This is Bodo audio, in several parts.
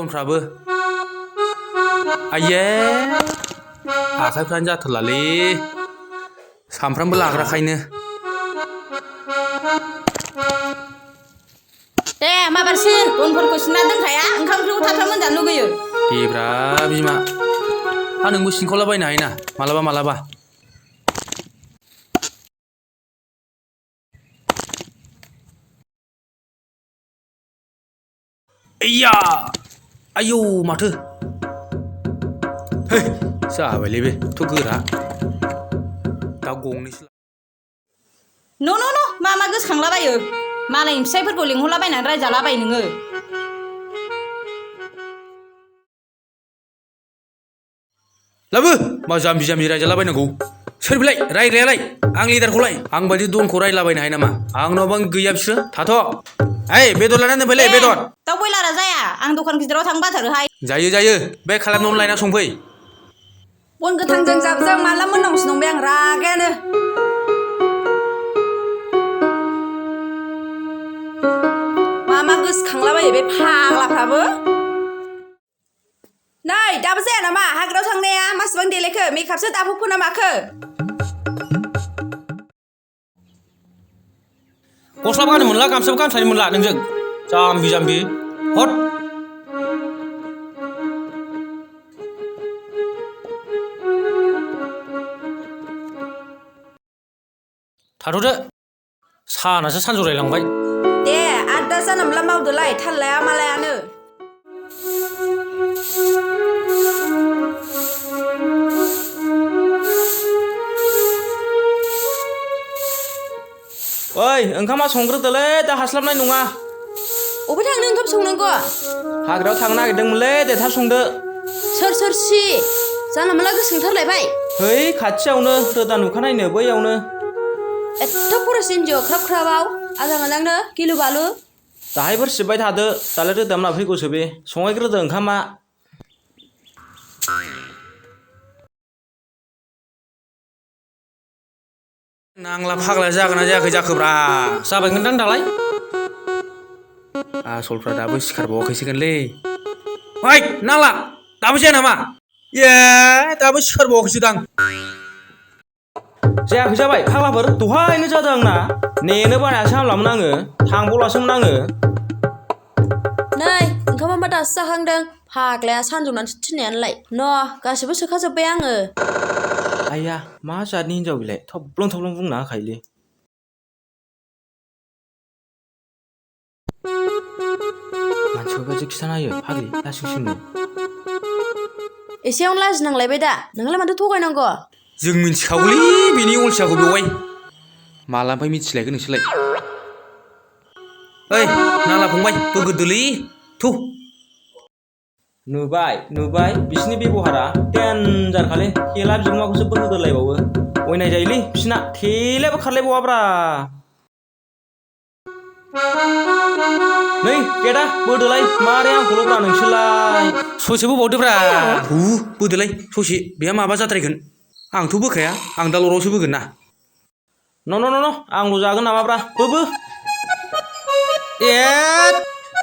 बनफ्राबो आइये आखाइफ्रानो जाथारलालै सामफ्रामबो लाग्राखायनो दे माबारसिन बनफोरखौ सिनना दोनखाया ओंखाम ओंख्रिखौ थाब थाब मोनजानो लुगैयो देब्रा बिमा नोंबो सिनखावलाबायनो हायोना मालाबा मालाबा एैया आयौ माथो है जाबायलै बे थ' गोरा दा गंनैसो न' मा गोसोखांलाबायो मालायनि फिसाइफोरखौ लिंहरलाबायनानै रायजालाबाय नोङो लाबो मा जाम्बि जाम्बि रायजालाबायनांगौ सोर बिलाय रायग्रायालाय आं लिडारखौलाय आं बायदि दनखौ रायलाबायनो हायो नामा आंनावबा गैया बिसोरो थाथ' ओइ बेदर लायनानै दोनफैलै बेदर दाउ बयलारा जाया आं दखान गिदिराव थांनो बाथारोहाय जायो बे खालामनानै लायना संफै बन गोथांजों जाबजों माला मोननांगौसो नंबाय आं रागायानो मा गोसोखांलाबायो बे फाग्लाफ्राबो नै दाबो जाया नामा हाग्रायाव थांनाया मासेबां देलायखो मेकआपसो दाफबखो ना माखो गस्लाबो गाननो मोनला गामसाबो गानस्लायनो मोनला नोंजों जाम्बि जाम्बि हट थाथ'दो सानासो सानजौलायलांबाय दे आदा जानोब्ला मावदोलाय थाल लाया मालायानो ओइ ओंखामा संग्रोदोलै दा हास्लाबनाय नङा अबे थांनो ओंखाम संनांगौ हाग्रायाव थांनो नागिरदोंमोनलै दे थाब संदो सोर सि जानला मोनला गोसोखांथारलायबाय है खाथियावनो रोदा नुखानायनो बैयावनो एथ' फरेस्ट एनजिअ ख्राब ख्राबाव आजां गाजांनो गिलु बालु दाहायफोर सिबबाय थादो दालाय रोदा मोना फैगौसो बे संहैग्रोदो ओंखामा नांला फाग्ला जागोन ना जायाखै जाखोब्रा जाबायगोनदां दालाय आसलफ्रा दाबो सिखारबावाखैसोगोनलै ओइ नांला दाबो जाया नामा ए दाबो सिखारबावाखैसोदां जायाखै जाबाय फाग्लाफोर दहायनो जादों आंना नेनो बानायासो हामलामोन आङो थांबावलासोमोन आङो नै ओंखामा दासो जाखांदों फाग्लाया सानजौनानैसो थिननायानोलाय गासिबो सोखाजोब्बाय आङो आइया मा जातनि हिनजाव बिलाय थब्लं बुंना होखायोलै मानसिफोरबायदि खिथाना होयो फाग्लि लासिंसिंनो एसेयावनो लाजिनांलायबाय दा नोंलाय माथो थगायनांगौ जों मिथिखागौलै बिनि अलसियाखौ बेवहाय मालानिफ्राय मिथिलायखो नोंसोरलाय ओइ नांला फंबाय बोगोरदोलै थु नुबाय बिसिनि बेबहारा देनजारखालै थेला बिगोमाखौसो बोगोरलायबावो अयनाय जायोलै बिसिना थेलायाबो खारलायबावाब्रा नै गेदा बोदोलाय मारै आंखौल'ब्रा नोंसोरलाय ससेबो बावदोब्रा बोदोलाय ससे बेहा माबा जाद्रायगोन आंथ' बोखाया आं दा लरावसो बोगोन ना न' आंल' जागोन नामाब्रा बोबो ए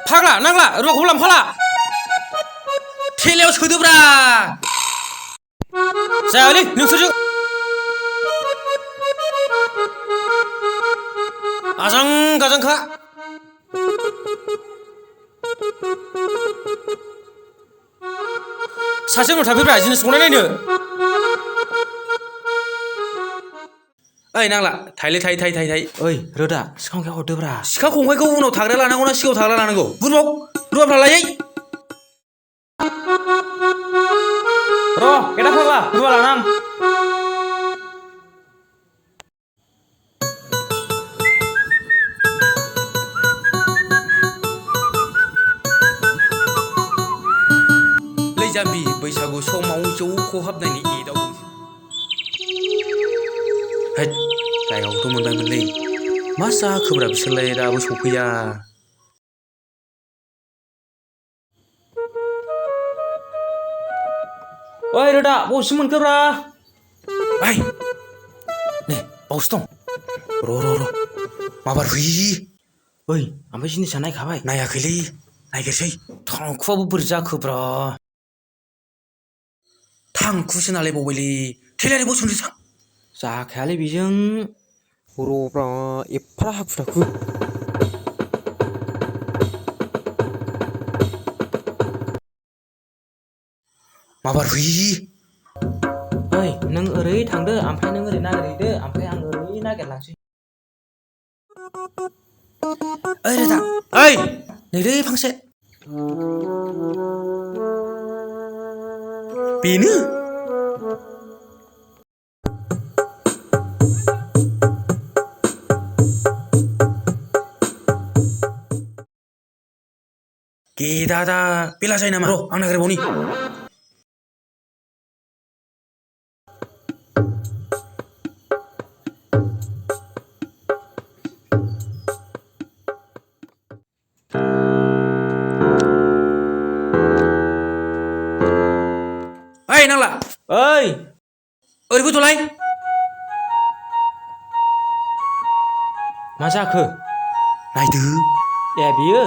फाग्ला नांला रुवाखौबो लांफाला थेलायाव सोदोब्रा जायालै नोंसोरजों आजां गाजांखा सासे उनाव थाफैब्रा जिनिस संनाय नायनो ओइ नांला थाइलै थाइ ओइ रोदा सिखा खंखाइ हरदोब्रा सिखा खंखाइखौ उनाव थाग्रा लानांगौ ना सिगाङाव थाग्रा लानांगौ बुरबाव रुवाफ्रा लायै र' गेदा फाग्ला रुवा लानां लै जाम्बि बैसागु समाव जौ खहाबनायनि एदावदों हैद जायगाखौथ' मोनबायमोनलै मा जाखोब्रा बिसोरलाय दाबो सफैया ओइ रोदा बबेसिम मोनखोब्रा ओइ नै बावसो दं र' माबार हुइ ओइ ओमफ्राय जिनिसा नायखाबाय नायाखैलै नायगिरसै थांखुआबो बोरै जाखोब्रा थांखुसो नालाय बावबायलै थैलारि बसुमतारी थां जाखायालै बेजों र'ब्रा एफा हाखु दाखु माबार हुइ ओइ नों ओरै थांदो ओमफ्राय नों ओरै नागिरहैदो ओमफ्राय आं ओरै नागिरलांसै ओइ रोदा ओइ नैलै फांसे बेनो गेदादा बेला जायो नामा र' आं नागिरबावनि ओइ नांला ओइ ओरै फैथ'लाय मा जाखो नायदो ए बियो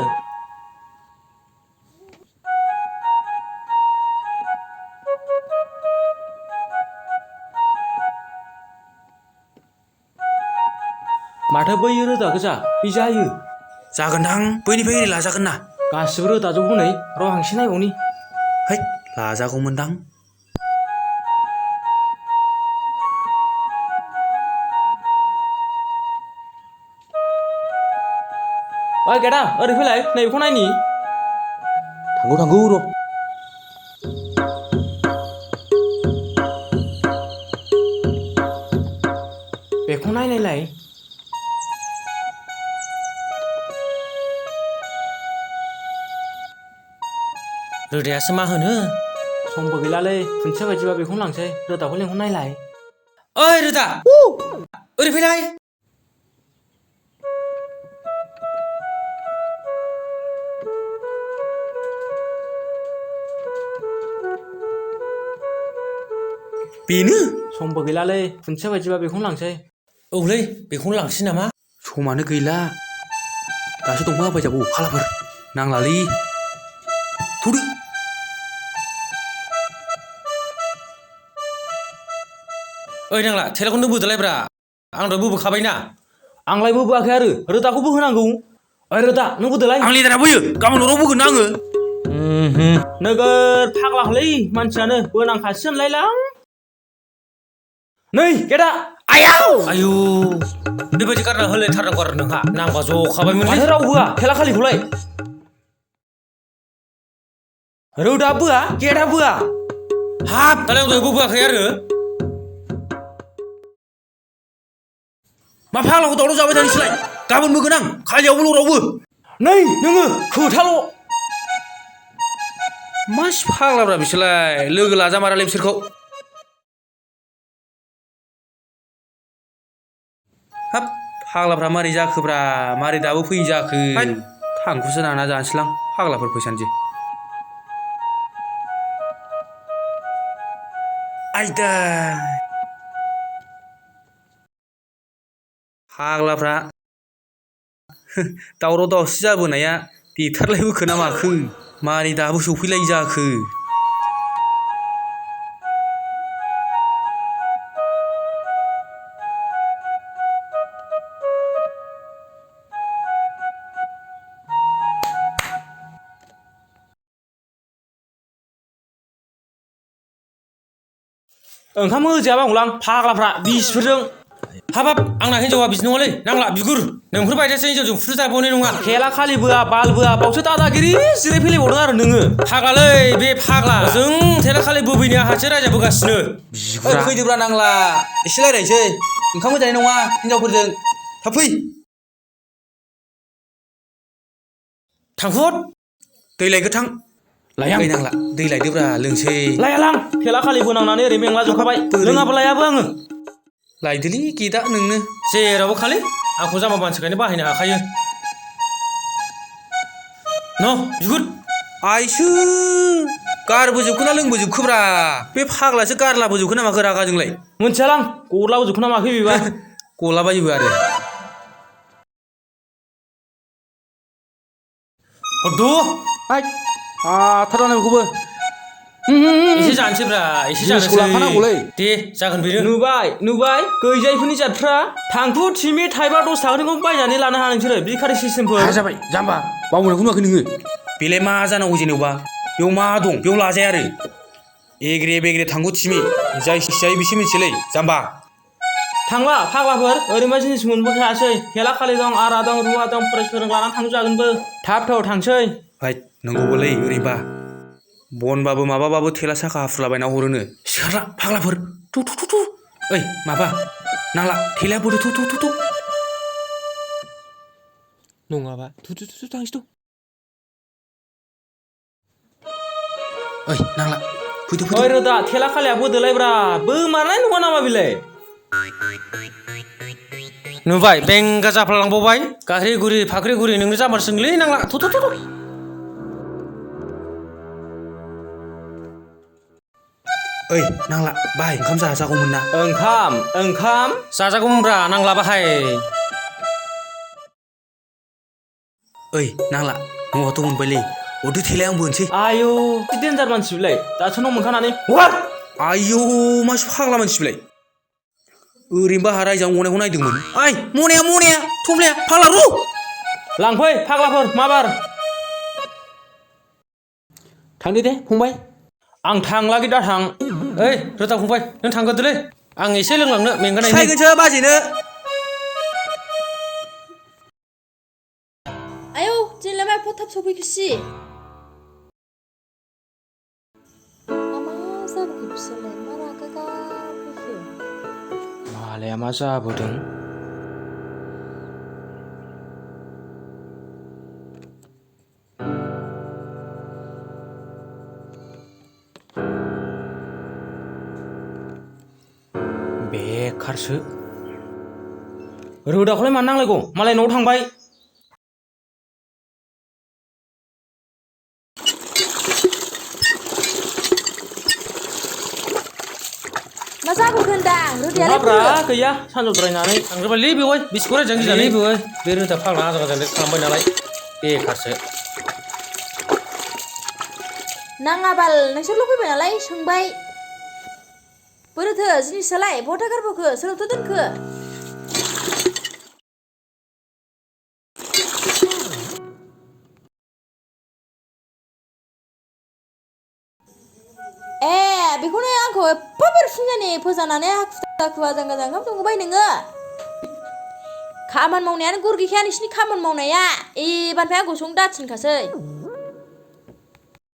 माथो बै रोदा गोजा बे जायो जागोनदां बैनिफ्राय ओरै लाजागोन ना गासिबो रोदाजोब हनै र' आं एसे नायबावनि है लाजागौमोनदां ओइ गेदा ओरै फैलाय नैबेखौ नायनि थांगौ र' बेखौ नायनायलाय रोदायासो मा होनो समबो गैलालै खुन्थिया बायदिबा बेखौनो लांसै रोदाखौ लेंहर नायलाय ओइ रोदा ओरै फैलाय बेनो समबो गैलालै खुन्थिया बायदिबा बेखौनो लांसै औलै बेखौनो लांसै नामा समानो गैला दासो दंफां होफैजाबावो फालाफोर नांलालै थौदो ओइ नांला थेलाखौनो बोदोलायब्रा आं दहाय बोबोखाबायना आंलाय बोबोआखै आरो रोदाखौ बोहोनांगौ ओइ रोदा नों बोदोलाय आं लिदारा बोयो गाबोन हराव बोगोन ना आङो नोगोद फाग्लालै मानसियानो बोनांखासिगोनलायलां नै गेदा आयाव आयु बेबायदि गारना होलायथारनांगौ आरो नोंहा नांबा जखाबायमोन माथो राव बोआ थेला खालिखौलाय रोदा बोआ गेदा बोआ हाब दालाय आं दहाय बोबोआखै आरो मा फाग्लाखौ दावराव जाबाय थानोसैलाय गाबोन बोगोन आं खालियावबो लरावबो नै नोङो खोथाल' मासि फाग्लाब्रा बिसोरलाय लोगो लाजामारालै बिसोरखौ हाब फाग्लाफ्रा मारै जाखोब्रा मारै दाबो फैयै जाखो थांखुसो नाना जानोसैलां फाग्लाफोर फैसानोसै आयदा फाग्लाफ्रा दावराव दावसि जाबोनाया देथारलायबोखो ना माखो मारै दाबो सफैलायै जाखो ओंखाम होजायाबा हंलां फाग्लाफ्रा बिसिफोरजों हाबाब आंना हिन्जावा बिदि नङालै नांला बिगुर नोंफोर बायदियासो हिन्जावजों फुथु जाबावनाय नङा खेला खालि बोआ बाल बोआ बावसो दादागिरि जिराय फैलायबावदों आरो नोङो फाग्लालै बे फाग्ला जों थेला खालि बोबैनाया हासो रायजाबोगासिनो ओइ फैदोब्रा नांला एसे रायज्लायनोसै ओंखाम होजानाय नङा हिन्जावफोरजों थाब फै थांखुद दै लायगोर थां लायां नांला दै लायदोब्रा लोंसै लायालां थेला खालि बोनांनानै ओरै मेंला जोबखाबाय लोङाबो लायाबो आङो लायदोलै गेदा नोंनो जेरावबो खालि आंखौ जामा मानसिखायनो बाहायनो हाखायो न' बिगुर आइसो गारबोजोबखोना लोंबोजोबखोब्रा बे फाग्लासो गारलाबोजोबखो ना माखो रागाजोंलाय मोनथियालां गरलाबोजोबखो ना माखो बेबा गलाबायोबो आरो हरदु आइ आथारनानै बेखौबो एसे जानोसैब्रा एसे जानोसै जिनिसखौ लाफानांगौलै। दे जागोन बेनो नुबाय गैजायफोरनि जातफ्रा थांखु थिमि थाइबा 10 थाखानिखौ बायनानै लानो हाया नोंसोरो भिखारि सिस्टेमफोर जाबाय जाम्बा बावनायखौ नुवाखै नोङो बेलाय मा जानांगौ जेनेबा बेयाव मा दं बेयाव लाजाया आरो एग्रे बेग्रे थांखु थिमि जाय जायो बिसो मिथियोलै जाम्बा थांला फाग्लाफोर ओरैनो जिनिस मोनबोखायासै हेला खालि दं आरा दं रुवा दं फरेस्टफोरजों लानानै थांजागोनबो थाब थांसै हाय नंगौबोलै ओरैबा बनबाबो माबाबाबो थेला साखा हाफ्रुलाबायना हरोनो सिखारला फाग्लाफोर थु ओइ माबा नांला थेलाया बथो थु नङाबा थु थांसै ओइ नांला फैदो ओइ रोदा थेला खालाया बोदोलायब्रा बोमारनाय नङा नामा बिलाय नुबाय बेंगा जाफ्लालांबावबाय गाह्रि गुरि फाख्रि गुरि नोंनो जामारसोंलै नांला थु ओइ नांला बाहाय ओंखाम जाजागौमोन ना ओंखाम जाजागौमोनब्रा नांला बाहाय ओइ नांला न'आवथ' मोनबायलै अदो थेलाया आंबो होनसै आयौ देन्जार मानसि बिलाय दासो न' मोनखानानै आयौ मासि फाग्ला मानसि बिलाय ओरैनोबा आहा रायजानो गनायखौ नायदोंमोन ओइ मनाया थफ्लाया फाग्ला रु लांफै फाग्लाफोर माबार थांदो दे फंबाय आं थांलागै दा थां ओइ रोदा फंबाय नों थांग्रोदोलै आं एसे लोंलांनो मेंगानायनि सायगोनसो बाजैनो आयौ दिनैलाय मा एफा थाब सफैखोसि मा जाबोखो बिसोरलाय मा रागा गाबोखो मालाया मा जाबोदों बेखारसो रोदाखौलाय मानो नांलायगौ मालाय न'आव थांबाय मा जाबोखो होनदां रोदायालाय नङाब्रा गैया सानजौद्रायनानै थांजोबायलै बेवाय बिसिखौ रायजानो गिनानै बेवाय बे रोदा फाग्ला आजा गाजानो खालामबाय नालाय बेखारसो नाङाबाल नोंसोरल' फैबाय नालाय सोंबाय बोरोथो जिनिसालाय बहाथो गारबोखो सोरावथो दोनखो ए बेखौनो आंखौ एफा बेरफुंजानि फोजानानै हाखु दाखु आजां गाजां ओंखाम संबाय नोङो खामानि मावनायानो गुर गैखाया नोंसिनि खामानि मावनाया एबारनिफ्राय आंखौ संनो दाथिनखासै